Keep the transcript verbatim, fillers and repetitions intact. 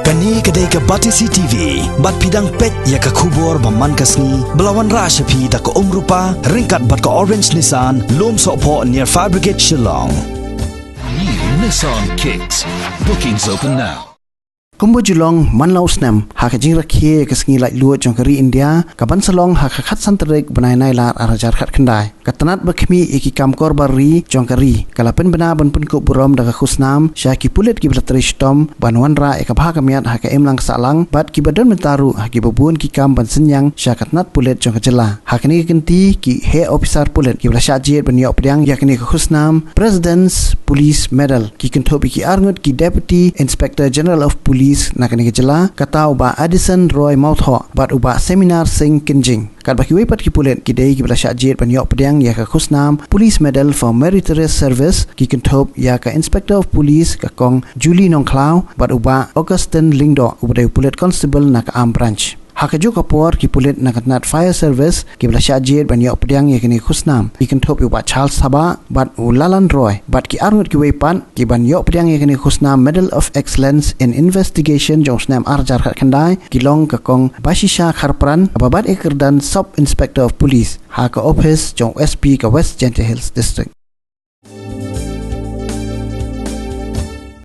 Kane ka dei ka Batesi T V, bad phi dang peit ïa ka khubor ba man ka sngi, ba la wanrah sha phi da ka Umrupa, ryngkat bad ka Orange Nissan, Lumsohphoh near Fire Brigade Shillong. New Nissan Kicks. Bookings open now. Kumba ju long man la u snem, ha ka jingrakhe ïa ka sngi laitluid jong ka ri India, ka ban sa long ha ka khatsan tarik bnai Nailar arhajar khatkhyndai. Ka tnat ba khmih ïa ki kam kor bar ri jong ka ri, ka la pynbna ban pynkup burom da ka khusnam sha ki pulit kiba la trei shitom ban wanrah ïa ka bha ka miat ha ka imlang sahlang, bad kiba don bynta ruh ha kiba bun ki kam ban synñiang sha ka tnat pulit jong ka jylla. Ha kane ka kynti, ki heh ophisar pulit kiba la shah jied ban ïoh pdiang ïa kane ka khusnam President's Police Medal, ki kynthup ïa ki arngut ki Deputy Inspector General of Police na kane ka jylla, kata u Bah Addison Roy Mawthoh bad u Bah Seminar Singh Kynjing. Katba kiwei pat ki pulit ki dei kiba la shah jied ban ïoh pdiang ïa ka khusnam Police Medal for Meritorious Service, ki kynthup ïa ka Inspector of Police ka Kong Julie Nongkhlaw bad u Bah Augustine Lyngdoh, uba dei u pulit constable na ka Armed Branch. Ha kajuh ka por, ki pulit na ka tnat Fire Service kiba la shah jied ban ïoh pdiang ïa kane ka khusnam, ki kynthup ïa u Bah Charles Thabah bad u Lalan Roy, bad ki arngut kiwei pat ki ban ïoh pdiang ïa kane ka khusnam Medal of Excellence in Investigation jong u snem arhajar khatkhyndai, ki long ka Kong Bashisha Kharpran, kaba bat ïa ka kyrdan Sub Inspector of Police ha ka ophis jong u S P ka West Jaintia Hills District.